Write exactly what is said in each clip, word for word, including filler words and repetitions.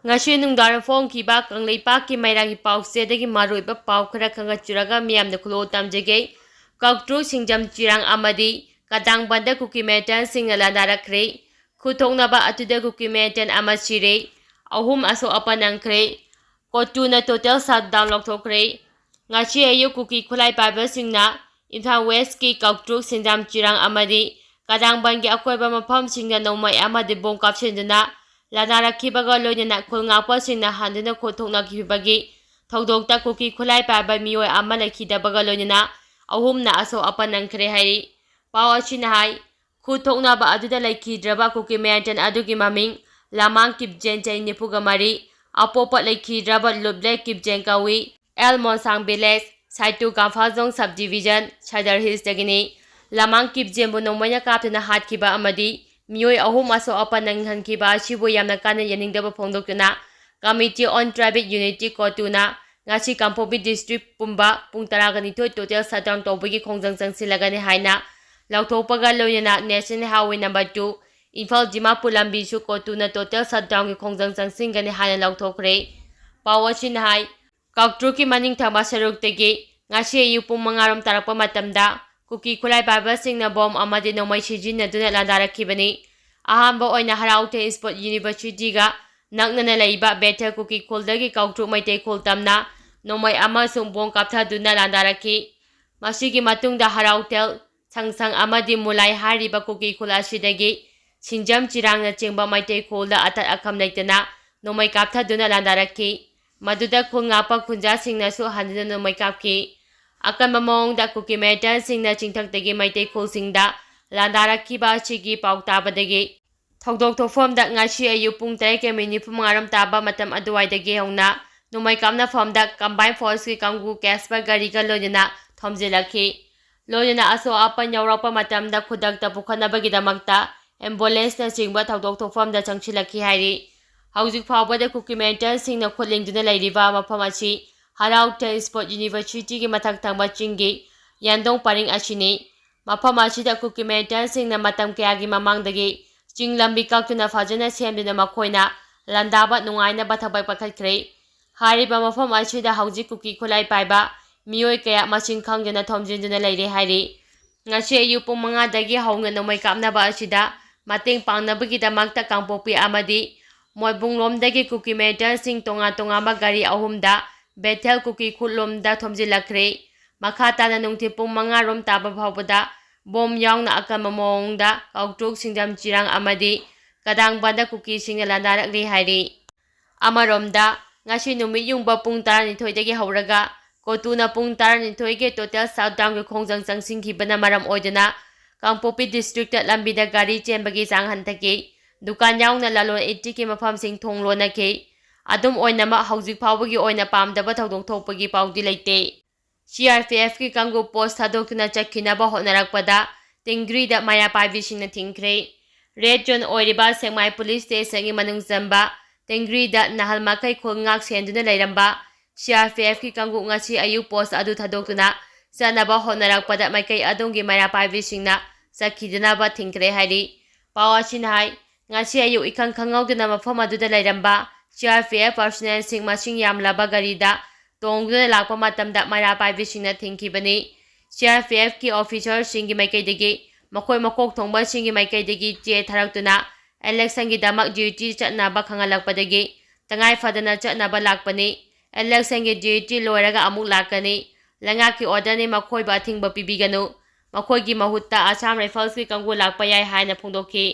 ꯉꯁꯤ ꯅꯨꯡꯗꯥꯡ ꯐꯣꯡꯈꯤꯕ ꯀꯪꯂꯩꯄꯥꯛꯀꯤ ꯃꯩꯔꯥꯒꯤ ꯄꯥꯎꯆꯦꯗꯒꯤ ꯃꯔꯨꯑꯣꯏꯕ ꯄꯥꯎ ꯈꯔ ꯈꯪꯒꯠꯆꯔꯒ ꯃꯤꯌꯥꯝꯗ ꯈꯨꯂꯣ ꯇꯝꯖꯒꯦ꯫ ꯀꯥꯎꯇ꯭ꯔꯨ, ꯁꯤꯡꯖꯥꯝ, ꯆꯤꯔꯥꯡ ꯑꯃꯗꯤ ꯀꯗꯥꯡꯕꯟꯗ ꯀꯨꯀꯤ ꯃꯤꯂꯤꯇꯦꯟꯁꯤꯡꯅ ꯂꯥꯟꯗꯥꯔꯛꯈ꯭ꯔꯦ꯫ ꯈꯨꯠ ꯊꯣꯛꯅꯕ ꯑꯗꯨꯗ ꯀꯨꯀꯤ ꯃꯤꯂꯤꯇꯦꯟ ꯑꯃ ꯁꯤꯔꯦ, ꯑꯍꯨꯝ ꯑꯁꯣꯛ ꯑꯄꯟ ꯅꯪꯈ꯭ꯔꯦ꯫ ꯀꯣꯇꯨꯅ ꯇꯣꯇꯦꯜ ꯁꯠꯗꯥꯎꯟ ꯂꯧꯊꯣꯛꯈ꯭ꯔꯦ꯫ ꯉꯁꯤ ꯑꯌꯨꯛ ꯀꯨꯀꯤ ꯈꯨꯠꯂꯥꯏ ꯄꯥꯏꯕꯁꯤꯡꯅ ꯏꯝꯐꯥꯜ ꯋꯦꯁꯀꯤ ꯀꯥꯎꯇ꯭ꯔꯨ, ꯁꯤꯡꯖꯥꯝ, ꯆꯤꯔꯥꯡ ꯑꯃꯗꯤ ꯀꯗꯥꯡꯕꯟꯒꯤ ꯑꯀꯣꯏꯕ ꯃꯐꯝꯁꯤꯡꯗ ꯅꯣꯡꯃꯩ ꯑꯃꯗꯤ ꯕꯣꯝ ꯀꯥꯞꯁꯤꯟꯗꯨꯅ ꯂꯥꯟꯗꯥꯔꯛꯈꯤꯕꯒ ꯂꯣꯏꯅꯅ ꯈꯨꯜ ꯉꯥꯛꯄꯁꯤꯡꯅ ꯍꯟꯗꯨꯅ ꯈꯨꯠ ꯊꯣꯛꯅꯈꯤꯕꯒꯤ ꯊꯧꯗꯣꯛꯇ ꯀꯨꯀꯤ ꯈꯨꯠꯂꯥꯏ ꯄꯥꯏꯕ ꯃꯤꯑꯣꯏ ꯑꯃ ꯂꯩꯈꯤꯗꯕꯒ ꯂꯣꯏꯅꯅ ꯑꯍꯨꯝꯅ ꯑꯁꯣꯛ ꯑꯄꯟ ꯅꯪꯈ꯭ꯔꯦ ꯍꯥꯏꯔꯤ꯫ ꯄꯥꯎ ꯑꯁꯤꯅ ꯍꯥꯏ, ꯈꯨꯠ ꯊꯣꯛꯅꯕ ꯑꯗꯨꯗ ꯂꯩꯈꯤꯗ꯭ꯔꯕ ꯀꯨꯀꯤ ꯃꯤꯂꯤꯇꯦꯟ ꯑꯗꯨꯒꯤ ꯃꯃꯤꯡ ꯂꯃꯥꯡ ꯀꯤꯞꯖꯦꯟ, ꯆꯍꯤ ꯅꯤꯐꯨꯒ ꯃꯔꯤ, ꯑꯄꯣꯛꯄ ꯂꯩꯈꯤꯗ꯭ꯔꯕ ꯂꯨꯞꯂꯦ ꯀꯤꯞꯖꯦꯟ ꯀꯧꯏ꯫ L Monsang village, Saitu Kamphajong sub division, Sadar ꯍꯤꯜꯁꯇꯒꯤꯅꯤ꯫ ꯂꯃꯥꯡ ꯀꯤꯞꯖꯦꯟꯕꯨ ꯅꯣꯡꯃꯩꯅ ꯀꯥꯞꯇꯨꯅ ꯍꯥꯠꯈꯤꯕ ꯑꯃꯗꯤ ꯃꯤꯑꯣꯏ ꯑꯍꯨꯝ ꯑꯁꯣꯛ ꯑꯄꯟ ꯅꯪꯍꯟꯈꯤꯕ ꯑꯁꯤꯕꯨ ꯌꯥꯝꯅ ꯀꯟꯅ ꯌꯥꯅꯤꯡꯗꯕ ꯐꯣꯡꯗꯣꯛꯇꯨꯅ Committee on Tribal Unity, ꯀꯣꯇꯨꯅ ꯉꯁꯤ ꯀꯥꯡꯄꯣꯛꯄꯤ ꯗꯤꯁꯇ꯭ꯔꯤꯛ ꯄꯨꯝꯕ ꯄꯨꯡ ꯇꯔꯥꯒ ꯅꯤꯊꯣꯏ ꯇꯣꯇꯦꯜ ꯁꯠꯗꯥꯎꯟ ꯇꯧꯕꯒꯤ ꯈꯣꯡꯖꯪ ꯆꯪꯁꯤꯜꯂꯒꯅꯤ ꯍꯥꯏꯅ ꯂꯥꯎꯊꯣꯛꯄꯒ ꯂꯣꯏꯅꯅ national highway number two, Imphal Dimapur ꯂꯝꯕꯤꯁꯨ ꯀꯣꯇꯨꯅ ꯇꯣꯇꯦꯜ ꯁꯠꯗꯥꯎꯟꯒꯤ ꯈꯣꯡꯖꯪ ꯆꯪꯁꯤꯟꯒꯅꯤ ꯍꯥꯏꯅ ꯂꯥꯎꯊꯣꯛꯈ꯭ꯔꯦ꯫ ꯄꯥꯎ ꯑꯁꯤꯅ ꯍꯥꯏ, ꯀꯥꯎꯇ꯭ꯔꯨꯀꯤ ꯃꯅꯤꯡ ꯊꯪꯕ ꯁꯔꯨꯛꯇꯒꯤ ꯉꯁꯤ ꯑꯌꯨꯛ ꯄꯨꯡ ꯃꯉꯥ ꯔꯣꯝ ꯇꯥꯔꯛꯄ ꯃꯇꯝꯗ ꯀꯨꯀꯤ ꯈꯨꯠꯂꯥꯏ ꯄꯥꯏꯕꯁꯤꯡꯅ ꯕꯣꯝ ꯑꯃꯗꯤ ꯅꯣꯡꯃꯩ ꯁꯤꯖꯤꯟꯅꯗꯨꯅ ꯂꯥꯟꯗꯥꯔꯛꯈꯤꯕꯅꯤ꯫ ꯑꯍꯥꯟꯕ ꯑꯣꯏꯅ ꯍꯔꯥꯎ ꯊꯦ ꯏꯁꯄꯣꯔꯠ ꯌꯨꯅꯤꯚꯔꯁꯤꯇꯤꯒ ꯅꯛꯅꯅ ꯂꯩꯕ ꯕꯦꯊꯦꯜ ꯀꯨꯀꯤ ꯈꯨꯜꯗꯒꯤ ꯀꯥꯎꯇ꯭ꯔꯨ ꯃꯩꯇꯩ ꯈꯨꯜ ꯇꯝꯅ ꯅꯣꯡꯃꯩ ꯑꯃꯁꯨꯡ ꯕꯣꯝ ꯀꯥꯞꯊꯗꯨꯅ ꯂꯥꯟꯗꯥꯔꯛꯈꯤ꯫ ꯃꯁꯤꯒꯤ ꯃꯇꯨꯡꯗ ꯍꯔꯥꯎꯊꯦꯜ, ꯁꯪꯁꯪ ꯑꯃꯗꯤ ꯃꯨꯂꯥꯏ ꯍꯥꯏꯔꯤꯕ ꯀꯨꯀꯤ ꯈꯨꯜ ꯑꯁꯤꯗꯒꯤ ꯁꯤꯡꯖꯥꯝ, ꯆꯤꯔꯥꯡꯅꯆꯤꯡꯕ ꯃꯩꯇꯩ ꯈꯨꯜꯗ ꯑꯇꯠ ꯑꯈꯝ ꯂꯩꯇꯅ ꯅꯣꯡꯃꯩ ꯀꯥꯞꯊꯗꯨꯅ ꯂꯥꯟꯗꯥꯔꯛꯈꯤ꯫ ꯃꯗꯨꯗ ꯈꯨꯜ ꯉꯥꯛꯄ ꯈꯨꯟꯖꯥꯁꯤꯡꯅꯁꯨ ꯍꯟꯗꯨꯅ ꯅꯣꯡꯃꯩ ꯀꯥꯞꯈꯤ꯫ ꯑꯀꯟꯕ ꯃꯑꯣꯡꯗ ꯀꯨꯀꯤ ꯃꯤꯂꯤꯇꯦꯟꯁꯤꯡꯅ ꯆꯤꯡꯊꯛꯇꯒꯤ ꯃꯩꯇꯩ ꯈꯨꯜꯁꯤꯡꯗ ꯂꯥꯟꯗꯥꯔꯛꯈꯤꯕ ꯑꯁꯤꯒꯤ ꯄꯥꯎ ꯇꯥꯕꯗꯒꯤ ꯊꯧꯗꯣꯛ ꯊꯣꯛꯐꯝꯗ ꯉꯁꯤ ꯑꯌꯨꯛ ꯄꯨꯡ ꯇꯔꯦꯠꯀ ꯃꯤꯅꯤꯠ ꯅꯤꯐꯨ ꯃꯉꯥ ꯔꯣꯝ ꯇꯥꯕ ꯃꯇꯝ ꯑꯗꯨꯋꯥꯏꯗꯒꯤ ꯍꯧꯅ ꯅꯣꯡꯃꯩ ꯀꯥꯞꯅꯐꯝꯗ ꯀꯝꯕꯥꯏꯟ ꯐꯣꯔꯁꯀꯤ ꯀꯥꯡꯕꯨ ꯀꯦꯁꯄꯔ ꯒꯥꯔꯤꯒ ꯂꯣꯏꯅꯅ ꯊꯣꯝꯖꯤꯜꯂꯛꯈꯤ꯫ ꯂꯣꯏꯅꯅ ꯑꯁꯣꯛ ꯑꯄꯟ ꯌꯥꯎꯔꯛꯄ ꯃꯇꯝꯗ ꯈꯨꯗꯛꯇ ꯄꯨꯈꯠꯅꯕꯒꯤꯗꯃꯛꯇ ꯑꯦꯝꯕꯨꯂꯦꯟꯁꯅꯆꯤꯡꯕ ꯊꯧꯗꯣꯛ ꯊꯣꯛꯐꯝꯗ ꯆꯪꯁꯤꯜꯂꯛꯈꯤ ꯍꯥꯏꯔꯤ꯫ ꯍꯧꯖꯤꯛ ꯐꯥꯎꯕꯗ ꯀꯨꯀꯤ ꯃꯤꯂꯤꯇꯦꯟꯁꯤꯡꯅ ꯈꯨꯠ ꯂꯦꯡꯗꯨꯅ ꯂꯩꯔꯤꯕ ꯃꯐꯝ ꯑꯁꯤ ꯍꯔꯥꯎ ꯊꯦ ꯏꯁꯄꯣꯔꯠ ꯌꯨꯅꯤꯚꯔꯁꯤꯇꯤꯒꯤ ꯃꯊꯛ ꯊꯪꯕ ꯆꯤꯡꯒꯤ ꯌꯥꯟꯗꯣꯡ ꯄꯔꯤꯡ ꯑꯁꯤꯅꯤ꯫ ꯃꯐꯝ ꯑꯁꯤꯗ ꯀꯨꯀꯤ ꯃꯤꯂꯤꯇꯦꯟꯁꯤꯡꯅ ꯃꯇꯝ ꯀꯌꯥꯒꯤ ꯃꯃꯥꯡꯗꯒꯤ ꯆꯤꯡ ꯂꯝꯕꯤ ꯀꯛꯇꯨꯅ ꯐꯖꯅ ꯁꯦꯝꯗꯨꯅ ꯃꯈꯣꯏꯅ ꯂꯥꯟꯗꯥꯕ ꯅꯨꯡꯉꯥꯏꯅꯕ ꯊꯕꯛ ꯄꯥꯏꯈꯠꯈ꯭ꯔꯦ꯫ ꯍꯥꯏꯔꯤꯕ ꯃꯐꯝ ꯑꯁꯤꯗ ꯍꯧꯖꯤꯛ ꯀꯨꯀꯤ ꯈꯨꯠꯂꯥꯏ ꯄꯥꯏꯕ ꯃꯤꯑꯣꯏ ꯀꯌꯥ ꯃꯁꯤꯡ ꯈꯪꯗꯅ ꯊꯣꯝꯖꯤꯟꯗꯨꯅ ꯂꯩꯔꯦ ꯍꯥꯏꯔꯤ꯫ ꯉꯁꯤ ꯑꯌꯨꯛ ꯄꯨꯡ ꯃꯉꯥꯗꯒꯤ ꯍꯧꯅ ꯅꯣꯡꯃꯩ ꯀꯥꯞꯅꯕ ꯑꯁꯤꯗ ꯃꯇꯦꯡ ꯄꯥꯡꯅꯕꯒꯤꯗꯃꯛꯇ ꯀꯥꯡꯄꯣꯛꯄꯤ ꯑꯃꯗꯤ ꯃꯣꯏꯕꯨꯡꯂꯣꯝꯗꯒꯤ ꯀꯨꯀꯤ ꯃꯤꯂꯤꯇꯦꯟꯁꯤꯡ ꯇꯣꯉꯥꯟ ꯇꯣꯉꯥꯟꯕ ꯒꯥꯔꯤ ꯑꯍꯨꯝꯗ ꯕꯦꯊꯦꯜ ꯀꯨꯀꯤ ꯈꯨꯜꯂꯣꯝꯗ ꯊꯣꯝꯖꯤꯜꯂꯛꯈ꯭ꯔꯦ꯫ ꯃꯈꯥ ꯇꯥꯅ ꯅꯨꯡꯊꯤꯜ ꯄꯨꯡ ꯃꯉꯥ ꯔꯣꯝ ꯇꯥꯕ ꯐꯥꯎꯕꯗ ꯕꯣꯝ ꯌꯥꯎꯅ ꯑꯀꯟꯕ ꯃꯑꯣꯡꯗ ꯀꯥꯎꯇ꯭ꯔꯨꯛ, ꯁꯤꯡꯖꯥꯝ, ꯆꯤꯔꯥꯡ ꯑꯃꯗꯤ ꯀꯗꯥꯡꯕꯟꯗ ꯀꯨꯀꯤꯁꯤꯡꯅ ꯂꯥꯟꯗꯥꯔꯛꯂꯤ ꯍꯥꯏꯔꯤ꯫ ꯑꯃꯔꯣꯝꯗ, ꯉꯁꯤ ꯅꯨꯃꯤꯠ ꯌꯨꯡꯕ ꯄꯨꯡ ꯇꯔꯥꯅꯤꯊꯣꯏꯗꯒꯤ ꯍꯧꯔꯒ ꯀꯣꯇꯨꯅ ꯄꯨꯡ ꯇꯔꯥꯅꯤꯊꯣꯏꯒꯤ ꯇꯣꯇꯦꯜ ꯁꯠꯗꯥꯎꯟꯒꯤ ꯈꯣꯡꯖꯪ ꯆꯪꯁꯤꯟꯈꯤꯕꯅ ꯃꯔꯝ ꯑꯣꯏꯗꯨꯅ ꯀꯥꯡꯄꯣꯛꯄꯤ ꯗꯤꯁꯇ꯭ꯔꯤꯛꯇ ꯂꯝꯕꯤꯗ ꯒꯥꯔꯤ ꯆꯦꯟꯕꯒꯤ ꯆꯥꯡ ꯍꯟꯊꯈꯤ꯫ ꯗꯨꯀꯥꯟ ꯌꯥꯎꯅ ꯂꯂꯣꯟ ꯏꯇꯤꯛꯀꯤ ꯃꯐꯝꯁꯤꯡ ꯊꯣꯡ ꯂꯣꯟꯅꯈꯤ꯫ ꯑꯗꯨꯝ ꯑꯣꯏꯅꯃꯛ, ꯍꯧꯖꯤꯛ ꯐꯥꯎꯕꯒꯤ ꯑꯣꯏꯅ ꯄꯥꯝꯗꯕ ꯊꯧꯗꯣꯛ ꯊꯣꯛꯄꯒꯤ ꯄꯥꯎꯗꯤ ꯂꯩꯇꯦ꯫ ꯁꯤ ꯑꯥꯔ ꯄꯤ ꯑꯦꯐꯀꯤ ꯀꯥꯡꯕꯨ ꯄꯣꯁ ꯊꯥꯗꯣꯛꯇꯨꯅ ꯆꯠꯈꯤꯅꯕ ꯍꯣꯠꯅꯔꯛꯄꯗ ꯇꯤꯡꯒ꯭ꯔꯤꯗ ꯃꯩꯔꯥ ꯄꯥꯏꯕꯤꯁꯤꯡꯅ ꯊꯤꯡꯈ꯭ꯔꯦ꯫ ꯔꯦꯗ ꯖꯣꯟ ꯑꯣꯏꯔꯤꯕ ꯁꯦꯛꯃꯥꯏ ꯄꯨꯂꯤꯁ ꯁ꯭ꯇꯦꯁꯟꯒꯤ ꯃꯅꯨꯡ ꯆꯟꯕ ꯇꯤꯡꯒ꯭ꯔꯤꯗ ꯅꯍꯥꯜ ꯃꯈꯩ ꯈꯨꯜ ꯉꯥꯛ ꯁꯦꯟꯗꯨꯅ ꯂꯩꯔꯝꯕ ꯁꯤ ꯑꯥꯔ ꯄꯤ ꯑꯦꯐꯀꯤ ꯀꯥꯡꯕꯨ ꯉꯁꯤ ꯑꯌꯨꯛ ꯄꯣꯁ ꯑꯗꯨ ꯊꯥꯗꯣꯛꯇꯨꯅ ꯆꯠꯅꯕ ꯍꯣꯠꯅꯔꯛꯄꯗ ꯃꯥꯏꯀꯩ ꯑꯗꯣꯝꯒꯤ ꯃꯩꯔꯥ ꯄꯥꯏꯕꯤꯁꯤꯡꯅ ꯆꯠꯈꯤꯗꯅꯕ ꯊꯤꯡꯈ꯭ꯔꯦ ꯍꯥꯏꯔꯤ꯫ ꯄꯥꯎ ꯑꯁꯤꯅ ꯍꯥꯏ, ꯉꯁꯤ ꯑꯌꯨꯛ ꯏꯈꯪ ꯈꯪꯍꯧꯗꯅ ꯃꯐꯝ ꯑꯗꯨꯗ ꯂꯩꯔꯝꯕ ꯁꯤ ꯑꯥꯔ ꯄꯤ ꯑꯦꯐ ꯄꯥꯔꯁꯣꯅꯦꯜꯁꯤꯡ ꯃꯁꯤꯡ ꯌꯥꯝꯂꯕ ꯒꯥꯔꯤꯗ ꯇꯣꯡꯗꯨꯅ ꯂꯥꯛꯄ ꯃꯇꯝꯗ ꯃꯩꯔꯥ ꯄꯥꯏꯕꯤꯁꯤꯡꯅ ꯊꯤꯡꯈꯤꯕꯅꯤ꯫ ꯁꯤ ꯑꯥꯔ ꯄꯤ ꯑꯦꯐꯀꯤ ꯑꯣꯐꯤꯁꯔꯁꯤꯡꯒꯤ ꯃꯥꯏꯀꯩꯗꯒꯤ ꯃꯈꯣꯏ ꯃꯀꯣꯛ ꯊꯣꯡꯕꯁꯤꯡꯒꯤ ꯃꯥꯏꯀꯩꯗꯒꯤ ꯆꯦ ꯊꯥꯔꯛꯇꯨꯅ ꯏꯂꯦꯛꯁꯟꯒꯤꯗꯃꯛ ꯗ꯭ꯌꯨꯇꯤ ꯆꯠꯅꯕ ꯈꯪꯍꯜꯂꯛꯄꯗꯒꯤ ꯇꯉꯥꯏ ꯐꯗꯅ ꯆꯠꯅꯕ ꯂꯥꯛꯄꯅꯤ꯫ ꯏꯂꯦꯛꯁꯟꯒꯤ ꯗ꯭ꯌꯨꯇꯤ ꯂꯣꯏꯔꯒ ꯑꯃꯨꯛ ꯂꯥꯛꯀꯅꯤ꯫ ꯂꯩꯉꯥꯛꯀꯤ ꯑꯣꯔꯗꯔꯅꯤ, ꯃꯈꯣꯏꯕꯨ ꯑꯊꯤꯡꯕ ꯄꯤꯕꯤꯒꯅꯨ꯫ ꯃꯈꯣꯏꯒꯤ ꯃꯍꯨꯠꯇ ꯑꯁꯥꯝ ꯔꯥꯏꯐꯜꯁꯀꯤ ꯀꯥꯡꯕꯨ ꯂꯥꯛꯄ ꯌꯥꯏ ꯍꯥꯏꯅ ꯐꯣꯡꯗꯣꯛꯈꯤ꯫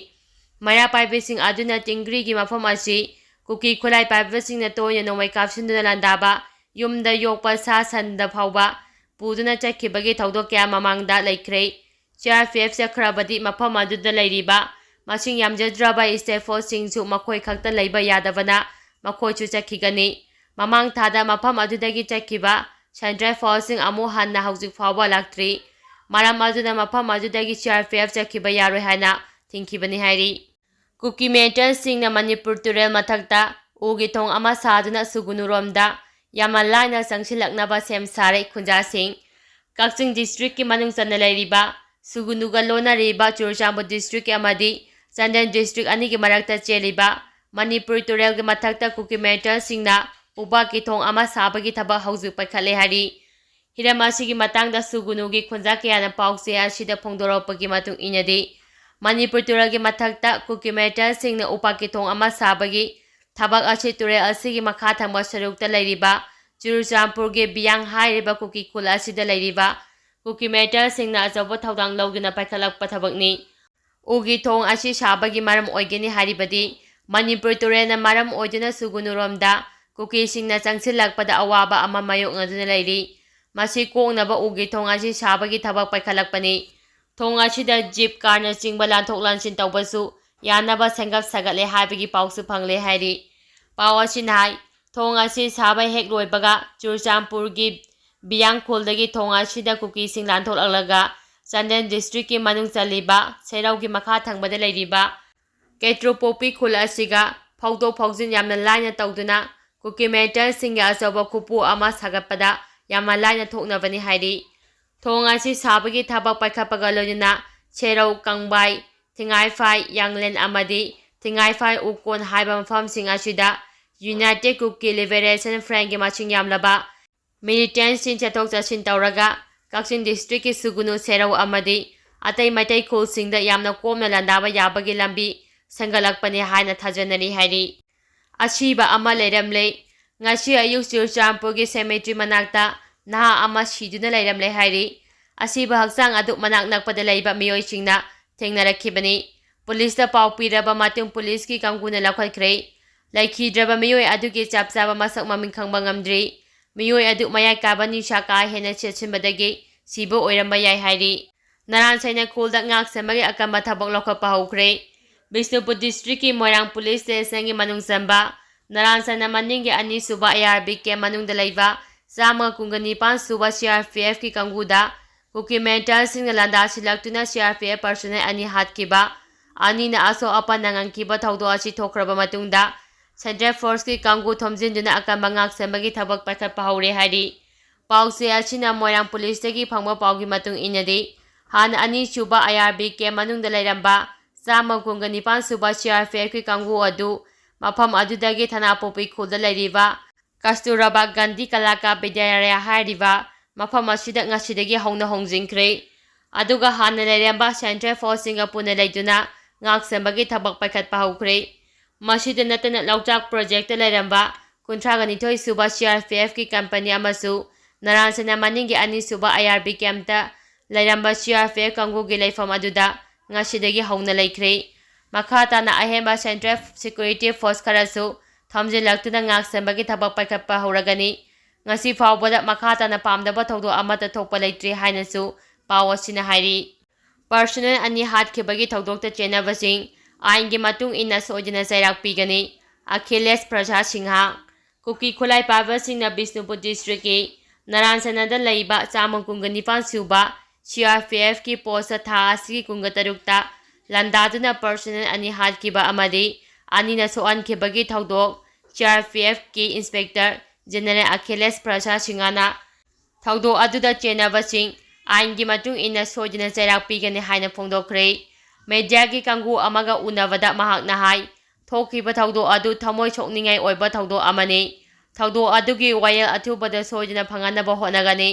ꯃꯩꯔꯥ ꯄꯥꯏꯕꯤꯁꯤꯡ ꯑꯗꯨꯅ ꯇꯤꯡꯒ꯭ꯔꯤꯒꯤ ꯃꯐꯝ ꯑꯁꯤ ꯀꯨꯀꯤ ꯈꯨꯠꯂꯥꯏ ꯄꯥꯏꯕꯁꯤꯡꯅ ꯇꯣꯏꯅ ꯅꯣꯡꯃꯩ ꯀꯥꯞꯁꯤꯟꯗꯨꯅ ꯂꯥꯟꯗꯥꯕ, ꯌꯨꯝꯗ ꯌꯣꯛꯄ ꯁꯥ ꯁꯟꯗ ꯐꯥꯎꯕ ꯄꯨꯗꯨꯅ ꯆꯠꯈꯤꯕꯒꯤ ꯊꯧꯗꯣꯛ ꯀꯌꯥ ꯃꯃꯥꯡꯗ ꯂꯩꯈ꯭ꯔꯦ꯫ ꯁꯤ ꯑꯥꯔ ꯄꯤ ꯑꯦꯐ ꯆꯠꯈ꯭ꯔꯕꯗꯤ ꯃꯐꯝ ꯑꯗꯨꯗ ꯂꯩꯔꯤꯕ ꯃꯁꯤꯡ ꯌꯥꯝꯖꯗ꯭ꯔꯕ ꯏꯁꯇꯦꯠ ꯐꯣꯔꯁꯁꯤꯡꯁꯨ ꯃꯈꯣꯏ ꯈꯛꯇ ꯂꯩꯕ ꯌꯥꯗꯕꯅ ꯃꯈꯣꯏꯁꯨ ꯆꯠꯈꯤꯒꯅꯤ꯫ ꯃꯃꯥꯡ ꯊꯥꯗ ꯃꯐꯝ ꯑꯗꯨꯗꯒꯤ ꯆꯠꯈꯤꯕ ꯁꯦꯟꯇ꯭ꯔꯦꯜ ꯐꯣꯔꯁꯁꯤꯡ ꯑꯃꯨꯛ ꯍꯟꯅ ꯍꯧꯖꯤꯛ ꯐꯥꯎꯕ ꯂꯥꯛꯇ꯭ꯔꯤ꯫ ꯃꯔꯝ ꯑꯗꯨꯅ ꯃꯐꯝ ꯑꯗꯨꯗꯒꯤ ꯁꯤ ꯑꯥꯔ ꯄꯤ ꯑꯦꯐ ꯆꯠꯈꯤꯕ ꯌꯥꯔꯣꯏ ꯍꯥꯏꯅ ꯊꯤꯡꯈꯤꯕꯅꯤ ꯍꯥꯏꯔꯤ꯫ ꯀꯨꯀꯤ ꯃꯤꯂꯤꯇꯦꯟꯁꯤꯡꯅ ꯃꯅꯤꯄꯨꯔ ꯇꯨꯔꯦꯜ ꯃꯊꯛꯇ ꯎꯒꯤ ꯊꯣꯡ ꯑꯃ ꯁꯥꯗꯨꯅ ꯁꯨꯒꯨꯅꯨꯔꯣꯝꯗ ꯌꯥꯝꯅ ꯂꯥꯏꯅ ꯆꯪꯁꯤꯜꯂꯛꯅꯕ ꯁꯦꯝ ꯁꯥꯔꯦ꯫ ꯈꯨꯟꯖꯥꯁꯤꯡ꯫ ꯀꯛꯆꯤꯡ ꯗꯤꯁꯇ꯭ꯔꯤꯛꯀꯤ ꯃꯅꯨꯡ ꯆꯟꯅ ꯂꯩꯔꯤꯕ ꯁꯨꯒꯨꯅꯨꯒ ꯂꯣꯟꯅꯔꯤꯕ ꯆꯨꯔꯆꯥꯟꯄꯨꯔ ꯗꯤꯁꯇ꯭ꯔꯤꯛ ꯑꯃꯗꯤ ꯆꯥꯟꯗꯦꯜ ꯗꯤꯁꯇ꯭ꯔꯤꯛ ꯑꯅꯤꯒꯤ ꯃꯔꯛꯇ ꯆꯦꯜꯂꯤꯕ ꯃꯅꯤꯄꯨꯔ ꯇꯨꯔꯦꯜꯒꯤ ꯃꯊꯛꯇ ꯀꯨꯀꯤ ꯃꯦꯇꯦꯜꯁꯤꯡꯅ ꯎꯄꯥꯛꯀꯤ ꯊꯣꯡ ꯑꯃ ꯁꯥꯕꯒꯤ ꯊꯕꯛ ꯍꯧꯖꯤꯛ ꯄꯥꯏꯈꯠꯂꯦ ꯍꯥꯏꯔꯤ꯫ ꯍꯤꯔꯝ ꯑꯁꯤꯒꯤ ꯃꯇꯥꯡꯗ ꯁꯨꯒꯨꯅꯨꯒꯤ ꯈꯨꯟꯖꯥ ꯀꯌꯥꯅ ꯄꯥꯎꯆꯦ ꯑꯁꯤꯗ ꯐꯣꯡꯗꯣꯔꯛꯄꯒꯤ ꯃꯇꯨꯡ ꯏꯟꯅꯗꯤ, ꯃꯅꯤꯄꯨꯔ ꯇꯨꯔꯦꯜꯒꯤ ꯃꯊꯛꯇ ꯀꯨꯀꯤ ꯃꯦꯇꯦꯜꯁꯤꯡꯅ ꯎꯄꯥꯛꯀꯤ ꯊꯣꯡ ꯑꯃ ꯁꯥꯕꯒꯤ ꯊꯕꯛ ꯑꯁꯤ ꯇꯨꯔꯦꯜ ꯑꯁꯤꯒꯤ ꯃꯈꯥ ꯊꯪꯕ ꯁꯔꯨꯛꯇ ꯂꯩꯔꯤꯕ ꯆꯨꯔꯆꯥꯟꯄꯨꯔꯒꯤ ꯕꯤꯌꯥꯡ ꯍꯥꯏꯔꯤꯕ ꯀꯨꯀꯤ ꯈꯨꯜ ꯑꯁꯤꯗ ꯂꯩꯔꯤꯕ ꯀꯨꯀꯤ ꯃꯦꯇꯦꯜꯁꯤꯡꯅ ꯑꯆꯧꯕ ꯊꯧꯗꯥꯡ ꯂꯧꯗꯨꯅ ꯄꯥꯏꯈꯠꯂꯛꯄ ꯊꯕꯛꯅꯤ꯫ ꯎꯒꯤ ꯊꯣꯡ ꯑꯁꯤ ꯁꯥꯕꯒꯤ ꯃꯔꯝ ꯑꯣꯏꯒꯅꯤ ꯍꯥꯏꯔꯤꯕꯗꯤ, ꯃꯅꯤꯄꯨꯔ ꯇꯨꯔꯦꯜꯅ ꯃꯔꯝ ꯑꯣꯏꯗꯨꯅ ꯁꯨꯒꯨꯅꯨꯔꯣꯝꯗ ꯀꯨꯀꯤꯁꯤꯡꯅ ꯆꯪꯁꯤꯜꯂꯛꯄꯗ ꯑꯋꯥꯕ ꯑꯃ ꯃꯥꯌꯣꯛꯅꯗꯨꯅ ꯂꯩꯔꯤ꯫ ꯃꯁꯤ ꯀꯣꯛꯅꯕ ꯎꯒꯤ ꯊꯣꯡ ꯑꯁꯤ ꯁꯥꯕꯒꯤ ꯊꯕꯛ ꯄꯥꯏꯈꯠꯂꯛꯄꯅꯤ꯫ ꯊꯣꯡ ꯑꯁꯤꯗ ꯖꯤꯞ ꯀꯥꯔꯅꯆꯤꯡꯕ ꯂꯥꯟꯊꯣꯛ ꯂꯥꯟꯁꯤꯟ ꯇꯧꯕꯁꯨ ꯌꯥꯅꯕ ꯁꯦꯝꯒꯠ ꯁꯥꯒꯠꯂꯦ ꯍꯥꯏꯕꯒꯤ ꯄꯥꯎꯁꯨ ꯐꯪꯂꯦ ꯍꯥꯏꯔꯤ꯫ ꯄꯥꯎ ꯑꯁꯤꯅ ꯍꯥꯏ, ꯊꯣꯡ ꯑꯁꯤ ꯁꯥꯕ ꯍꯦꯛ ꯂꯣꯏꯕꯒ ꯆꯨꯔꯆꯥꯟꯄꯨꯔꯒꯤ ꯕꯤꯌꯥꯡ ꯈꯨꯜꯗꯒꯤ ꯊꯣꯡ ꯑꯁꯤꯗ ꯀꯨꯀꯤꯁꯤꯡ ꯂꯥꯟꯊꯣꯛꯂꯛꯂꯒ ꯆꯥꯟꯗꯦꯜ ꯗꯤꯁꯇ꯭ꯔꯤꯛꯀꯤ ꯃꯅꯨꯡ ꯆꯜꯂꯤꯕ ꯁꯦꯔꯧꯒꯤ ꯃꯈꯥ ꯊꯪꯕꯗ ꯂꯩꯔꯤꯕ ꯀꯦꯇ꯭ꯔꯣꯄꯣꯄꯤ ꯈꯨꯜ ꯑꯁꯤꯒ ꯐꯥꯎꯗꯣꯛ ꯐꯥꯎꯖꯤꯟ ꯌꯥꯝꯅ ꯂꯥꯏꯅ ꯇꯧꯗꯨꯅ ꯀꯨꯀꯤ ꯃꯦꯇꯦꯜꯁꯤꯡꯒꯤ ꯑꯆꯧꯕ ꯈꯨꯄꯨ ꯑꯃ ꯁꯥꯒꯠꯄꯗ ꯌꯥꯝꯅ ꯂꯥꯏꯅ ꯊꯣꯛꯅꯕꯅꯤ ꯍꯥꯏꯔꯤ꯫ ꯊꯣꯡ ꯑꯁꯤ ꯁꯥꯕꯒꯤ ꯊꯕꯛ ꯄꯥꯏꯈꯠꯄꯒ ꯂꯣꯏꯅꯅ ꯁꯦꯔꯧ, ꯀꯪꯕꯥꯏ, ꯊꯤꯡꯉꯥꯏꯐꯥꯏ, ꯌꯥꯡꯂꯦꯟ ꯑꯃꯗꯤ ꯊꯤꯡꯉꯥꯏꯐꯥꯏ ꯎꯀꯣꯟ ꯍꯥꯏꯕ ꯃꯐꯝꯁꯤꯡ ꯑꯁꯤꯗ United Kuki Liberation Front ꯀꯤ ꯃꯁꯤꯡ ꯌꯥꯝꯂꯕ ꯃꯤꯂꯤꯇꯦꯟꯠꯁꯤꯡ ꯆꯠꯊꯣꯛ ꯆꯠꯁꯤꯟ ꯇꯧꯔꯒ ꯀꯛꯆꯤꯡ ꯗꯤꯁꯇ꯭ꯔꯤꯛꯀꯤ ꯁꯨꯒꯨꯅꯨ, ꯁꯦꯔꯧ ꯑꯃꯗꯤ ꯑꯇꯩ ꯃꯩꯇꯩ ꯈꯨꯜꯁꯤꯡꯗ ꯌꯥꯝꯅ ꯀꯣꯝꯅ ꯂꯥꯟꯗꯥꯕ ꯌꯥꯕꯒꯤ ꯂꯝꯕꯤ ꯁꯦꯝꯒꯠꯂꯛꯄꯅꯤ ꯍꯥꯏꯅ ꯊꯥꯖꯅꯔꯤ ꯍꯥꯏꯔꯤ꯫ ꯑꯁꯤꯕ ꯑꯃ ꯂꯩꯔꯝꯂꯦ꯫ ꯉꯁꯤ ꯑꯌꯨꯛ ꯆꯨꯔꯆꯥꯟꯄꯨꯔꯒꯤ ꯁꯦꯃꯦꯇ꯭ꯔꯤ ꯃꯅꯥꯛꯇ ꯅꯍꯥ ꯑꯃ ꯁꯤꯗꯨꯅ ꯂꯩꯔꯝꯂꯦ ꯍꯥꯏꯔꯤ꯫ ꯑꯁꯤꯕ ꯍꯛꯆꯥꯡ ꯑꯗꯨ ꯃꯅꯥꯛ ꯅꯛꯄꯗ ꯂꯩꯕ ꯃꯤꯑꯣꯏꯁꯤꯡꯅ ꯊꯦꯡꯅꯔꯛꯈꯤꯕꯅꯤ꯫ ꯄꯨꯂꯤꯁꯇ ꯄꯥꯎ ꯄꯤꯔꯕ ꯃꯇꯨꯡ ꯄꯨꯂꯤꯁꯀꯤ ꯀꯥꯡꯕꯨꯅ ꯂꯧꯈꯠꯈ꯭ꯔꯦ꯫ ꯂꯩꯈꯤꯗ꯭ꯔꯕ ꯃꯤꯑꯣꯏ ꯑꯗꯨꯒꯤ ꯆꯞ ꯆꯥꯕ ꯃꯁꯛ ꯃꯃꯤꯡ ꯈꯪꯕ ꯉꯝꯗ꯭ꯔꯤ꯫ ꯃꯤꯑꯣꯏ ꯑꯗꯨ ꯃꯌꯥꯏ ꯀꯥꯕ ꯅꯤꯁꯥ ꯀꯥ ꯍꯦꯟꯅ ꯆꯦꯠꯁꯤꯟꯕꯗꯒꯤ ꯁꯤꯕ ꯑꯣꯏꯔꯝꯕ ꯌꯥꯏ ꯍꯥꯏꯔꯤ꯫ ꯅꯔꯥꯟ ꯁꯩꯅ ꯈꯨꯜꯗ ꯉꯥꯛ ꯁꯦꯟꯕꯒꯤ ꯑꯀꯟꯕ ꯊꯕꯛ ꯂꯧꯈꯠꯄ ꯍꯧꯈ꯭ꯔꯦ꯫ ꯕꯤꯁꯅꯨꯄꯨꯔ ꯗꯤꯁꯇ꯭ꯔꯤꯛꯀꯤ ꯃꯣꯏꯔꯥꯡ ꯄꯨꯂꯤꯁ ꯁ꯭ꯇꯦꯁꯟꯒꯤ ꯃꯅꯨꯡ ꯆꯟꯕ ꯅꯔꯥꯟ ꯁꯩꯅ ꯃꯅꯤꯡꯒꯤ ꯑꯅꯤꯁꯨꯕ ꯑꯥꯏ ꯑꯥꯔ ꯕꯤ ꯀꯦꯝ ꯃꯅꯨꯡꯗ ꯂꯩꯕ ꯆꯥꯝꯃꯒ ꯀꯨꯟꯒ ꯅꯤꯄꯥꯟ ꯁꯨꯕ ꯁꯤ ꯑꯥꯔ ꯄꯤ ꯑꯦꯐꯀꯤ ꯀꯥꯡꯕꯨꯗ ꯀꯨꯀꯤ ꯃꯦꯇꯦꯜꯁꯤꯡꯅ ꯂꯥꯟꯗꯥꯁꯤꯜꯂꯛꯇꯨꯅ ꯁꯤ ꯑꯥꯔ ꯄꯤ ꯑꯦꯐ ꯄꯔꯁꯣꯅꯦꯜ ꯑꯅꯤ ꯍꯥꯠꯈꯤꯕ, ꯑꯅꯤꯅ ꯑꯁꯣꯛ ꯑꯄꯟ ꯅꯪꯍꯟꯈꯤꯕ ꯊꯧꯗꯣꯛ ꯑꯁꯤ ꯊꯣꯛꯈ꯭ꯔꯕ ꯃꯇꯨꯡꯗ ꯁꯦꯟꯇ꯭ꯔꯦꯜ ꯐꯣꯔꯁꯀꯤ ꯀꯥꯡꯕꯨ ꯊꯣꯝꯖꯤꯟꯗꯨꯅ ꯑꯀꯟꯕ ꯉꯥꯛ ꯁꯦꯟꯕꯒꯤ ꯊꯕꯛ ꯄꯥꯏꯈꯠꯄ ꯍꯧꯔꯦ ꯍꯥꯏꯔꯤ꯫ ꯄꯥꯎꯆꯦ ꯑꯁꯤꯅ ꯃꯣꯏꯔꯥꯡ ꯄꯨꯂꯤꯁꯇꯒꯤ ꯐꯪꯕ ꯄꯥꯎꯒꯤ ꯃꯇꯨꯡ ꯏꯟꯅꯗꯤ, ꯍꯥꯟꯅ ꯑꯅꯤꯁꯨꯕ ꯑꯥꯏ ꯑꯥꯔ ꯕꯤ ꯀꯦꯝ ꯃꯅꯨꯡꯗ ꯂꯩꯔꯝꯕ ꯆꯥꯝꯃ ꯀꯨꯟꯒ ꯅꯤꯄꯥꯟ ꯁꯨꯕ ꯁꯤ ꯑꯥꯔ ꯄꯤ ꯑꯦꯐꯀꯤ ꯀꯥꯡꯕꯨ ꯑꯗꯨ ꯃꯐꯝ ꯑꯗꯨꯗꯒꯤ ꯊꯅꯥꯄꯣꯛꯄꯤ ꯈꯨꯜꯗ ꯂꯩꯔꯤꯕ ꯀꯁꯇꯨꯔꯕꯥ ꯒꯥꯟꯙꯤ ꯀꯂꯥꯀꯥ ꯕꯤꯗ꯭ꯌꯥꯂꯌꯥ ꯍꯥꯏꯔꯤꯕ ꯃꯐꯝ ꯑꯁꯤꯗ ꯉꯁꯤꯗꯒꯤ ꯍꯧꯅ ꯍꯣꯡꯖꯤꯟꯈ꯭ꯔꯦ꯫ ꯑꯗꯨꯒ ꯍꯥꯟꯅ ꯂꯩꯔꯝꯕ ꯁꯦꯟꯇ꯭ꯔꯦꯜ ꯐꯣꯔꯁꯁꯤꯡꯒ ꯄꯨꯟꯅ ꯂꯩꯗꯨꯅ ꯉꯥꯛ ꯁꯦꯟꯕꯒꯤ ꯊꯕꯛ ꯄꯥꯏꯈꯠꯄ ꯍꯧꯈ꯭ꯔꯦ꯫ ꯃꯁꯤꯗ ꯅꯠꯇꯅ ꯂꯧꯆꯥꯛ ꯄ꯭ꯔꯣꯖꯦꯛꯇ ꯂꯩꯔꯝꯕ ꯀꯨꯟꯊ꯭ꯔꯥꯒ ꯅꯤꯊꯣꯏ ꯁꯨꯕ ꯁꯤ ꯑꯥꯔ ꯄꯤ ꯑꯦꯐꯀꯤ ꯀꯝꯄꯅꯤ ꯑꯃꯁꯨ ꯅꯔꯥꯟ ꯁꯦꯅꯥ ꯃꯅꯤꯡꯒꯤ ꯑꯅꯤꯁꯨꯕ ꯑꯥꯏ ꯑꯥꯔ ꯕꯤ ꯀꯦꯝꯞꯇ ꯂꯩꯔꯝꯕ ꯁꯤ ꯑꯥꯔ ꯄꯤ ꯑꯦꯐ ꯀꯥꯡꯕꯨꯒꯤ ꯂꯩꯐꯝ ꯑꯗꯨꯗ ꯉꯁꯤꯗꯒꯤ ꯍꯧꯅ ꯂꯩꯈ꯭ꯔꯦ꯫ ꯃꯈꯥ ꯇꯥꯅ ꯑꯍꯦꯟꯕ ꯁꯦꯟꯇ꯭ꯔꯦꯜ ꯁꯦꯀ꯭ꯌꯨꯔꯤꯇꯤ ꯐꯣꯔꯁ ꯈꯔꯁꯨ ꯊꯝꯖꯤꯜꯂꯛꯇꯨꯅ ꯉꯥꯛ ꯁꯦꯟꯕꯒꯤ ꯊꯕꯛ ꯄꯥꯏꯈꯠꯄ ꯍꯧꯔꯒꯅꯤ꯫ ꯉꯁꯤ ꯐꯥꯎꯕꯗ ꯃꯈꯥ ꯇꯥꯅ ꯄꯥꯝꯗꯕ ꯊꯧꯗꯣꯛ ꯑꯃꯠꯇ ꯊꯣꯛꯄ ꯂꯩꯇ꯭ꯔꯤ ꯍꯥꯏꯅꯁꯨ ꯄꯥꯎ ꯑꯁꯤꯅ ꯍꯥꯏꯔꯤ꯫ ꯄꯔꯁꯣꯅꯦꯜ ꯑꯅꯤ ꯍꯥꯠꯈꯤꯕꯒꯤ ꯊꯧꯗꯣꯛꯇ ꯆꯦꯟꯅꯕꯁꯤꯡ ꯑꯥꯏꯟꯒꯤ ꯃꯇꯨꯡ ꯏꯟꯅ ꯁꯣꯏꯗꯅ ꯆꯩꯔꯥꯛ ꯄꯤꯒꯅꯤ꯫ ꯑꯈꯤꯂꯦꯁ ꯄ꯭ꯔꯁꯥꯗ ꯁꯤꯡꯍ꯫ ꯀꯨꯀꯤ ꯈꯨꯠꯂꯥꯏ ꯄꯥꯏꯕꯁꯤꯡꯅ ꯕꯤꯁꯅꯨꯄꯨꯔ ꯗꯤꯁꯇ꯭ꯔꯤꯛꯀꯤ ꯅꯔꯥꯟꯁꯅꯥꯗ ꯂꯩꯕ ꯆꯥꯝꯃ ꯀꯨꯟꯒ ꯅꯤꯄꯥꯟ ꯁꯨꯕ ꯁꯤ ꯑꯥꯔ ꯄꯤ ꯑꯦꯐꯀꯤ ꯄꯣꯁꯇ ꯊꯥ ꯑꯁꯤꯒꯤ ꯀꯨꯟꯒ ꯇꯔꯨꯛꯇ ꯂꯥꯟꯗꯥꯗꯨꯅ ꯄꯔꯁꯣꯅꯦꯜ ꯑꯅꯤ ꯍꯥꯠꯈꯤꯕ ꯑꯃꯗꯤ ꯑꯅꯤꯅ ꯁꯣꯛꯍꯟꯈꯤꯕꯒꯤ ꯊꯧꯗꯣꯛ ꯁꯤ ꯑꯥꯔ ꯄꯤ ꯑꯦꯐꯀꯤ ꯏꯟꯁꯄꯦꯛꯇꯔ ꯖꯦꯅꯔꯦꯜ ꯑꯈꯤꯂꯦꯁ ꯄ꯭ꯔꯁꯥꯗ ꯁꯤꯡꯍꯅ ꯊꯧꯗꯣꯛ ꯑꯗꯨꯗ ꯆꯦꯟꯅꯕꯁꯤꯡ ꯑꯥꯏꯟꯒꯤ ꯃꯇꯨꯡ ꯏꯟꯅ ꯁꯣꯏꯗꯅ ꯆꯩꯔꯥꯛ ꯄꯤꯒꯅꯤ ꯍꯥꯏꯅ ꯐꯣꯡꯗꯣꯛꯈ꯭ꯔꯦ꯫ ꯃꯦꯗꯤꯌꯥꯒꯤ ꯀꯥꯡꯕꯨ ꯑꯃꯒ ꯎꯅꯕꯗ ꯃꯍꯥꯛꯅ ꯍꯥꯏ, ꯊꯣꯛꯈꯤꯕ ꯊꯧꯗꯣꯛ ꯑꯗꯨ ꯊꯃꯣꯏ ꯁꯣꯛꯅꯤꯡꯉꯥꯏ ꯑꯣꯏꯕ ꯊꯧꯗꯣꯛ ꯑꯃꯅꯤ꯫ ꯊꯧꯗꯣꯛ ꯑꯗꯨꯒꯤ ꯋꯥꯌꯦꯜ ꯑꯊꯨꯕꯗ ꯁꯣꯏꯗꯅ ꯐꯪꯍꯟꯅꯕ ꯍꯣꯠꯅꯒꯅꯤ꯫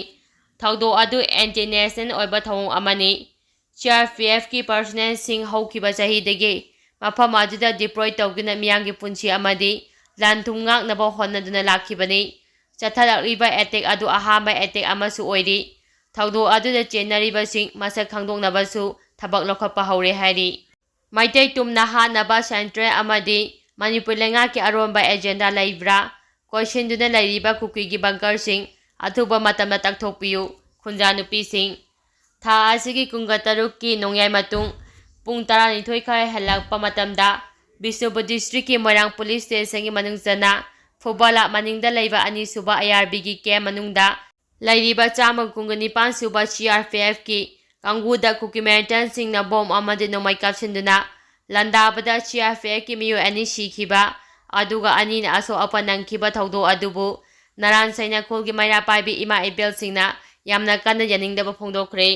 ꯊꯧꯗꯣꯛ ꯑꯗꯨ ꯑꯦꯟꯇꯤ ꯅꯦꯁꯅꯦꯜ ꯑꯣꯏꯕ ꯊꯧꯑꯣꯡ ꯑꯃꯅꯤ꯫ ꯁꯤ ꯑꯥꯔ ꯄꯤ ꯑꯦꯐꯀꯤ ꯄꯔꯁꯣꯅꯦꯜꯁꯤꯡ ꯍꯧꯈꯤꯕ ꯆꯍꯤꯗꯒꯤ ꯃꯐꯝ ꯑꯗꯨꯗ ꯗꯤꯄ꯭ꯂꯣꯏ ꯇꯧꯗꯨꯅ ꯃꯤꯌꯥꯝꯒꯤ ꯄꯨꯟꯁꯤ ꯑꯃꯗꯤ ꯂꯟ ꯊꯨꯝ ꯉꯥꯛꯅꯕ ꯍꯣꯠꯅꯗꯨꯅ ꯂꯥꯛꯈꯤꯕꯅꯤ꯫ ꯆꯠꯊꯔꯛꯂꯤꯕ ꯑꯦꯇꯦꯛ ꯑꯗꯨ ꯑꯍꯥꯟꯕ ꯑꯦꯇꯦꯛ ꯑꯃꯁꯨ ꯑꯣꯏꯔꯤ꯫ ꯊꯧꯗꯣꯛ ꯑꯗꯨꯗ ꯆꯦꯟꯅꯔꯤꯕꯁꯤꯡ ꯃꯁꯛ ꯈꯪꯗꯣꯛꯅꯕꯁꯨ ꯊꯕꯛ ꯂꯧꯈꯠꯄ ꯍꯧꯔꯦ ꯍꯥꯏꯔꯤ꯫ ꯃꯩꯇꯩ ꯇꯨꯝꯅ ꯍꯥꯠꯅꯕ ꯁꯦꯟꯇ꯭ꯔꯦꯜ ꯑꯃꯗꯤ ꯃꯅꯤꯄꯨꯔ ꯂꯩꯉꯥꯛꯀꯤ ꯑꯔꯣꯟꯕ ꯑꯦꯖꯦꯟꯗꯥ ꯂꯩꯕ꯭ꯔꯥ? ꯀꯣꯏꯁꯤꯟꯗꯨꯅ ꯂꯩꯔꯤꯕ ꯀꯨꯀꯤꯒꯤ ꯕꯪꯀꯔꯁꯤꯡ ꯑꯊꯨꯕ ꯃꯇꯝꯗ ꯇꯛꯊꯣꯛꯄꯤꯌꯨ꯫ ꯈꯨꯟꯖꯥ ꯅꯨꯄꯤꯁꯤꯡ꯫ ꯊꯥ ꯑꯁꯤꯒꯤ ꯀꯨꯟꯒ ꯇꯔꯨꯛꯀꯤ ꯅꯣꯡꯌꯥꯏ ꯃꯇꯨꯡ ꯄꯨꯡ ꯇꯔꯥꯅꯤꯊꯣꯏ ꯈꯔ ꯍꯦꯜꯂꯛꯄ ꯃꯇꯝꯗ ꯕꯤꯁꯅꯨꯄꯨꯔ ꯗꯤꯁꯇ꯭ꯔꯤꯛꯀꯤ ꯃꯣꯏꯔꯥꯡ ꯄꯨꯂꯤꯁ ꯁ꯭ꯇꯦꯁꯟꯒꯤ ꯃꯅꯨꯡ ꯆꯟꯅ ꯐꯨꯕꯥꯂꯥ ꯃꯅꯤꯡꯗ ꯂꯩꯕ ꯑꯅꯤꯁꯨꯕ ꯑꯥꯏ ꯑꯥꯔ ꯕꯤꯒꯤ ꯀꯦꯝ ꯃꯅꯨꯡꯗ ꯂꯩꯔꯤꯕ ꯆꯥꯝꯃ ꯀꯨꯟꯒ ꯅꯤꯄꯥꯟ ꯁꯨꯕ ꯁꯤ ꯑꯥꯔ ꯄꯤ ꯑꯦꯐꯀꯤ ꯀꯥꯡꯕꯨꯗ ꯀꯨꯀꯤ ꯃꯤꯂꯤꯇꯦꯟꯠꯁꯤꯡꯅ ꯕꯣꯝ ꯑꯃꯗꯤ ꯅꯣꯡꯃꯩ ꯀꯥꯞꯁꯤꯟꯗꯨꯅ ꯂꯥꯟꯗꯥꯕꯗ ꯁꯤ ꯑꯥꯔ ꯄꯤ ꯑꯦꯐꯀꯤ ꯃꯤꯑꯣꯏ ꯑꯅꯤ ꯁꯤꯈꯤꯕ, ꯑꯗꯨꯒ ꯑꯅꯤꯅ ꯑꯁꯣꯛ ꯑꯄꯟ ꯅꯪꯈꯤꯕ ꯊꯧꯗꯣꯛ ꯑꯗꯨꯕꯨ ꯅꯔꯥꯟ ꯁꯩꯅꯥ ꯈꯨꯜꯒꯤ ꯃꯩꯔꯥ ꯄꯥꯏꯕꯤ ꯏꯃꯥ ꯏꯕꯦꯜꯁꯤꯡꯅ ꯌꯥꯝꯅ ꯀꯟꯅ ꯌꯥꯅꯤꯡꯗꯕ ꯐꯣꯡꯗꯣꯛꯈ꯭ꯔꯦ꯫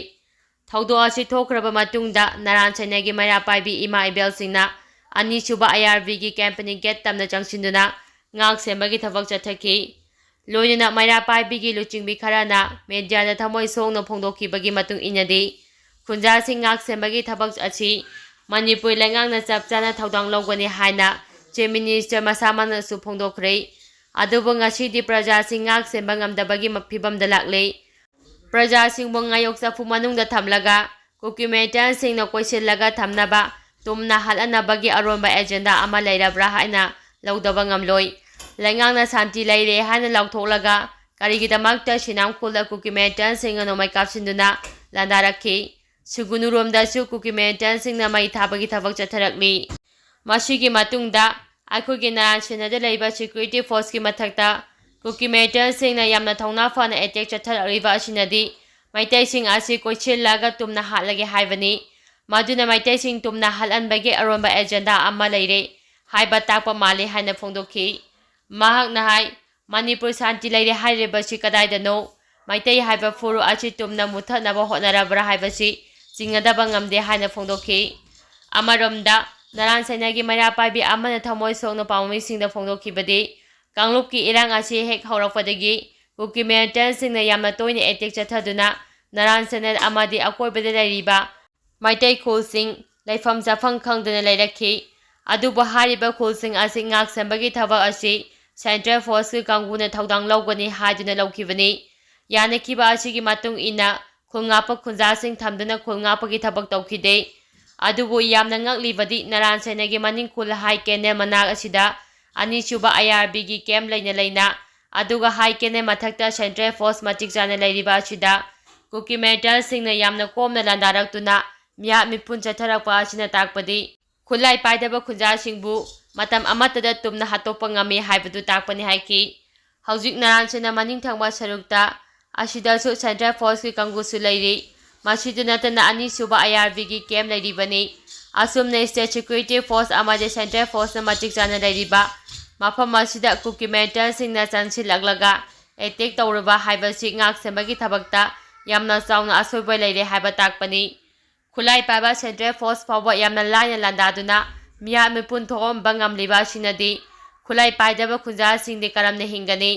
ꯊꯧꯗꯣꯛ ꯑꯁꯤ ꯊꯣꯛꯈ꯭ꯔꯕ ꯃꯇꯨꯡꯗ ꯅꯔꯥꯟ ꯁꯩꯅꯥꯒꯤ ꯃꯩꯔꯥ ꯄꯥꯏꯕꯤ ꯏꯃꯥ ꯏꯕꯦꯜꯁꯤꯡꯅ ꯑꯅꯤꯁꯨꯕ ꯑꯥꯏ ꯑꯥꯔ ꯕꯤꯒꯤ ꯀꯦꯝꯞ ꯄꯅꯤ ꯒꯦꯠ ꯇꯝꯅ ꯆꯪꯁꯤꯟꯗꯨꯅ ꯉꯥꯛ ꯁꯦꯟꯕꯒꯤ ꯊꯕꯛ ꯆꯠꯊꯈꯤ꯫ ꯂꯣꯏꯅꯅ ꯃꯩꯔꯥ ꯄꯥꯏꯕꯤꯒꯤ ꯂꯨꯆꯤꯡꯕꯤ ꯈꯔꯅ ꯃꯦꯗꯤꯌꯥꯗ ꯊꯃꯣꯏ ꯁꯣꯛꯅ ꯐꯣꯡꯗꯣꯛꯈꯤꯕꯒꯤ ꯃꯇꯨꯡ ꯏꯟꯅꯗꯤ, ꯈꯨꯟꯖꯥꯁꯤꯡ ꯉꯥꯛ ꯁꯦꯟꯕꯒꯤ ꯊꯕꯛ ꯑꯁꯤ ꯃꯅꯤꯄꯨꯔ ꯂꯩꯉꯥꯛꯅ ꯆꯞ ꯆꯥꯅ ꯊꯧꯗꯥꯡ ꯂꯧꯒꯅꯤ ꯍꯥꯏꯅ ꯆꯤꯐ ꯃꯤꯅꯤꯁꯇꯔ ꯃꯁꯥꯃꯛꯅꯁꯨ ꯐꯣꯡꯗꯣꯛꯈ꯭ꯔꯦ꯫ ꯑꯗꯨꯕꯨ ꯉꯁꯤꯗꯤ ꯄ꯭ꯔꯖꯥꯁꯤꯡ ꯉꯥꯛ ꯁꯦꯟꯕ ꯉꯝꯗꯕꯒꯤ ꯃ-, ꯐꯤꯕꯝꯗ ꯂꯥꯛꯂꯦ꯫ ꯄ꯭ꯔꯖꯥꯁꯤꯡꯕꯨ ꯉꯥꯌꯣꯛ ꯆꯐꯨ ꯃꯅꯨꯡꯗ ꯊꯝꯂꯒ ꯀꯨꯀꯤ ꯃꯤꯂꯤꯇꯦꯟꯁꯤꯡꯅ ꯀꯣꯏꯁꯤꯜꯂꯒ ꯊꯝꯅꯕ ꯇꯨꯝꯅ ꯍꯥꯠꯍꯟꯅꯕꯒꯤ ꯑꯔꯣꯟꯕ ꯑꯦꯖꯦꯟꯗꯥ ꯑꯃ ꯂꯩꯔꯕ꯭ꯔꯥ ꯍꯥꯏꯅ ꯂꯧꯗꯕ ꯉꯝꯂꯣꯏ꯫ ꯂꯩꯉꯥꯛꯅ ꯁꯥꯟꯇꯤ ꯂꯩꯔꯦ ꯍꯥꯏꯅ ꯂꯥꯎꯊꯣꯛꯂꯒ ꯀꯔꯤꯒꯤꯗꯃꯛꯇ ꯁꯤꯅꯥꯝ ꯈꯨꯜꯗ ꯀꯨꯀꯤ ꯃꯤꯂꯤꯇꯦꯟꯁꯤꯡꯅ ꯅꯣꯡꯃꯩ ꯀꯥꯞꯁꯤꯟꯗꯨꯅ ꯂꯥꯟꯗꯥꯔꯛꯈꯤ? ꯁꯨꯒꯨꯅꯨꯔꯣꯝꯗꯁꯨ ꯀꯨꯀꯤ ꯃꯤꯂꯤꯇꯦꯟꯁꯤꯡꯅ ꯃꯩ ꯊꯥꯕꯒꯤ ꯊꯕꯛ ꯆꯠꯊꯔꯛꯂꯤ꯫ ꯃꯁꯤꯒꯤ ꯃꯇꯨꯡꯗ ꯑꯩꯈꯣꯏꯒꯤ ꯅꯔꯥꯟ ꯁꯦꯅꯥꯗ ꯂꯩꯕ ꯁꯦꯀ꯭ꯌꯨꯔꯤꯇꯤ ꯐꯣꯔꯁꯀꯤ ꯃꯊꯛꯇ ꯀꯨꯀꯤ ꯃꯤꯂꯤꯇꯦꯟꯁꯤꯡꯅ ꯌꯥꯝꯅ ꯊꯧꯅꯥ ꯐꯅ ꯑꯦꯇꯦꯛ ꯆꯠꯊꯔꯛꯂꯤꯕ ꯑꯁꯤꯅꯗꯤ ꯃꯩꯇꯩꯁꯤꯡ ꯑꯁꯤ ꯀꯣꯏꯁꯤꯜꯂꯒ ꯇꯨꯝꯅ ꯍꯥꯠꯂꯒꯦ ꯍꯥꯏꯕꯅꯤ꯫ ꯃꯗꯨꯅ ꯃꯩꯇꯩꯁꯤꯡ ꯇꯨꯝꯅ ꯍꯥꯠꯍꯟꯕꯒꯤ ꯑꯔꯣꯟꯕ ꯑꯦꯖꯦꯟꯗꯥ ꯑꯃ ꯂꯩꯔꯦ ꯍꯥꯏꯕ ꯇꯥꯛꯄ ꯃꯥꯜꯂꯤ ꯍꯥꯏꯅ ꯐꯣꯡꯗꯣꯛꯈꯤ꯫ ꯃꯍꯥꯛꯅ ꯍꯥꯏ, "ꯃꯅꯤꯄꯨꯔ ꯁꯥꯟꯇꯤ ꯂꯩꯔꯦ ꯍꯥꯏꯔꯤꯕꯁꯤ ꯀꯗꯥꯏꯗꯅꯣ? ꯃꯩꯇꯩ ꯍꯥꯏꯕ ꯐꯨꯔꯨꯞ ꯑꯁꯤ ꯇꯨꯝꯅ ꯃꯨꯠꯊꯠꯅꯕ ꯍꯣꯠꯅꯔꯕ꯭ꯔꯥ ꯍꯥꯏꯕꯁꯤ ꯆꯤꯡꯅꯗꯕ ꯉꯝꯗꯦ" ꯍꯥꯏꯅ ꯐꯣꯡꯗꯣꯛꯈꯤ꯫ ꯑꯃꯔꯣꯝꯗ, ꯅꯔꯥꯟ ꯁꯦꯅꯥꯒꯤ ꯃꯩꯔꯥ ꯄꯥꯏꯕꯤ ꯑꯃꯅ ꯊꯃꯣꯏ ꯁꯣꯛꯅ ꯄꯥꯎꯃꯤꯁꯤꯡꯗ ꯐꯣꯡꯗꯣꯛꯈꯤꯕꯗꯤ, ꯀꯥꯡꯂꯨꯞꯀꯤ ꯏꯔꯥꯡ ꯑꯁꯤ ꯍꯦꯛ ꯍꯧꯔꯛꯄꯗꯒꯤ ꯀꯨꯀꯤ ꯃꯤꯂꯤꯇꯦꯟꯁꯤꯡꯅ ꯌꯥꯝꯅ ꯇꯣꯏꯅ ꯑꯦꯇꯦꯛ ꯆꯠꯊꯗꯨꯅ ꯅꯔꯥꯟ ꯁꯦꯅꯥ ꯑꯃꯗꯤ ꯑꯀꯣꯏꯕꯗ ꯂꯩꯔꯤꯕ ꯃꯩꯇꯩ ꯈꯨꯜꯁꯤꯡ ꯂꯩꯐꯝ ꯆꯥꯐꯝ ꯈꯪꯗꯅ ꯂꯩꯔꯛꯈꯤ꯫ ꯑꯗꯨꯕꯨ ꯍꯥꯏꯔꯤꯕ ꯈꯨꯜꯁꯤꯡ ꯑꯁꯤ ꯉꯥꯛ ꯁꯦꯟꯕꯒꯤ ꯊꯕꯛ ꯑꯁꯤ ꯁꯦꯟꯇ꯭ꯔꯦꯜ ꯐꯣꯔꯁꯀꯤ ꯀꯥꯡꯕꯨꯅ ꯊꯧꯗꯥꯡ ꯂꯧꯒꯅꯤ ꯍꯥꯏꯗꯨꯅ ꯂꯧꯈꯤꯕꯅꯤ꯫ ꯌꯥꯅꯈꯤꯕ ꯑꯁꯤꯒꯤ ꯃꯇꯨꯡ ꯏꯟꯅ ꯈꯨꯜ ꯉꯥꯛꯄ ꯈꯨꯟꯖꯥꯁꯤꯡ ꯊꯝꯗꯨꯅ ꯈꯨꯜ ꯉꯥꯛꯄꯒꯤ ꯊꯕꯛ ꯇꯧꯈꯤꯗꯦ꯫ ꯑꯗꯨꯕꯨ ꯌꯥꯝꯅ ꯉꯛꯂꯤꯕꯗꯤ ꯅꯔꯥꯟ ꯁꯦꯅꯥꯒꯤ ꯃꯅꯤꯡ ꯈꯨꯜ ꯍꯥꯏ ꯀꯦꯅꯦꯜ ꯃꯅꯥꯛ ꯑꯁꯤꯗ ꯑꯅꯤꯁꯨꯕ ꯑꯥꯏ ꯑꯥꯔ ꯕꯤꯒꯤ ꯀꯦꯝꯞ ꯂꯩꯅ ꯂꯩꯅ, ꯑꯗꯨꯒ ꯍꯥꯏ ꯀꯦꯅꯦꯜ ꯃꯊꯛꯇ ꯁꯦꯟꯇ꯭ꯔꯦꯜ ꯐꯣꯔꯁ ꯃꯇꯤꯛ ꯆꯥꯅ ꯂꯩꯔꯤꯕ ꯑꯁꯤꯗ ꯀꯨꯀꯤ ꯃꯤꯂꯤꯇꯦꯟꯁꯤꯡꯅ ꯌꯥꯝꯅ ꯀꯣꯝꯅ ꯂꯥꯟꯗꯥꯔꯛꯇꯨꯅ ꯃꯤꯍꯥꯠ ꯃꯤꯄꯨꯟ ꯆꯠꯊꯔꯛꯄ ꯑꯁꯤꯅ ꯇꯥꯛꯄꯗꯤ ꯈꯨꯠꯂꯥꯏ ꯄꯥꯏꯗꯕ ꯈꯨꯟꯖꯥꯁꯤꯡꯕꯨ ꯃꯇꯝ ꯑꯃꯠꯇꯗ ꯇꯨꯝꯅ ꯍꯥꯠꯇꯣꯛꯄ ꯉꯝꯃꯤ ꯍꯥꯏꯕꯗꯨ ꯇꯥꯛꯄꯅꯤ ꯍꯥꯏꯈꯤ꯫ ꯍꯧꯖꯤꯛ ꯅꯔꯥꯟ ꯁꯦꯅꯥ ꯃꯅꯤꯡ ꯊꯪꯕ ꯁꯔꯨꯛꯇ ꯑꯁꯤꯗꯁꯨ ꯁꯦꯟꯇ꯭ꯔꯦꯜ ꯐꯣꯔꯁꯀꯤ ꯀꯥꯡꯕꯨꯁꯨ ꯂꯩꯔꯤ꯫ ꯃꯁꯤꯗ ꯅꯠꯇꯅ ꯑꯅꯤꯁꯨꯕ ꯑꯥꯏ ꯑꯥꯔ ꯕꯤꯒꯤ ꯀꯦꯝꯞ ꯂꯩꯔꯤꯕꯅꯤ꯫ ꯑꯁꯨꯝꯅ ꯁ꯭ꯇꯦꯠ ꯁꯦꯀ꯭ꯌꯨꯔꯤꯇꯤ ꯐꯣꯔꯁ ꯑꯃꯗꯤ ꯁꯦꯟꯇ꯭ꯔꯦꯜ ꯐꯣꯔꯁꯅ ꯃꯇꯤꯛ ꯆꯥꯅ ꯂꯩꯔꯤꯕ ꯃꯐꯝ ꯑꯁꯤꯗ ꯀꯨꯀꯤ ꯃꯤꯂꯤꯇꯦꯟꯁꯤꯡꯅ ꯆꯪꯁꯤꯜꯂꯛꯂꯒ ꯑꯦꯇꯦꯛ ꯇꯧꯔꯨꯕ ꯍꯥꯏꯕꯁꯤ ꯉꯥꯛ ꯁꯦꯟꯕꯒꯤ ꯊꯕꯛꯇ ꯌꯥꯝꯅ ꯆꯥꯎꯅ ꯑꯁꯣꯏꯕ ꯂꯩꯔꯦ ꯍꯥꯏꯕ ꯇꯥꯛꯄꯅꯤ꯫ ꯈꯨꯠꯂꯥꯏ ꯄꯥꯏꯕ ꯁꯦꯟꯇ꯭ꯔꯦꯜ ꯐꯣꯔꯁ ꯐꯥꯎꯕ ꯌꯥꯝꯅ ꯂꯥꯏꯅ ꯂꯥꯟꯗꯥꯗꯨꯅ ꯃꯤꯍꯥꯠ ꯃꯤꯄꯨꯟ ꯊꯣꯛꯍꯟꯕ ꯉꯝꯂꯤꯕ ꯑꯁꯤꯅꯗꯤ ꯈꯨꯠꯂꯥꯏ ꯄꯥꯏꯗꯕ ꯈꯨꯟꯖꯥꯁꯤꯡꯗꯤ ꯀꯔꯝꯅ ꯍꯤꯡꯒꯅꯤ?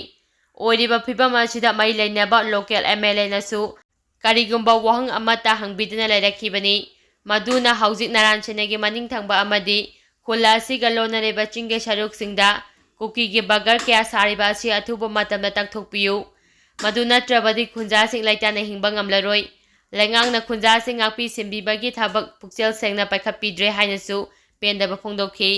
ꯑꯣꯏꯔꯤꯕ ꯐꯤꯕꯝ ꯑꯁꯤꯗ ꯃꯔꯤ ꯂꯩꯅꯕ local M L Aꯅꯁꯨ ꯀꯔꯤꯒꯨꯝꯕ ꯋꯥꯍꯪ ꯑꯃꯠꯇ ꯍꯪꯕꯤꯗꯨꯅ ꯂꯩꯔꯛꯈꯤꯕꯅꯤ꯫ ꯃꯗꯨꯅ ꯍꯧꯖꯤꯛ ꯅꯥꯔꯥꯟ ꯁꯦꯅꯥꯒꯤ ꯃꯅꯤꯡ ꯊꯪꯕ ꯑꯃꯗꯤ ꯈꯨꯜ ꯑꯁꯤꯒ ꯂꯣꯟꯅꯔꯤꯕ ꯆꯤꯡꯒꯤ ꯁꯔꯨꯛꯁꯤꯡꯗ ꯀꯨꯀꯤꯒꯤ ꯕꯒꯔ ꯀꯌꯥ ꯁꯥꯔꯤꯕ ꯑꯁꯤ ꯑꯊꯨꯕ ꯃꯇꯝꯗ ꯇꯥꯛꯊꯣꯛꯄꯤꯌꯨ꯫ ꯃꯗꯨ ꯅꯠꯇ꯭ꯔꯕꯗꯤ ꯈꯨꯟꯖꯥꯁꯤꯡ ꯂꯩꯇꯥꯅ ꯍꯤꯡꯕ ꯉꯝꯂꯔꯣꯏ꯫ ꯂꯩꯉꯥꯛꯅ ꯈꯨꯟꯖꯥꯁꯤꯡ ꯉꯥꯛꯄꯤ ꯁꯦꯟꯕꯤꯕꯒꯤ ꯊꯕꯛ ꯄꯨꯛꯆꯦꯜ ꯁꯦꯡꯅ ꯄꯥꯏꯈꯠꯄꯤꯗ꯭ꯔꯦ ꯍꯥꯏꯅꯁꯨ ꯄꯦꯟꯗꯕ ꯐꯣꯡꯗꯣꯛꯈꯤ꯫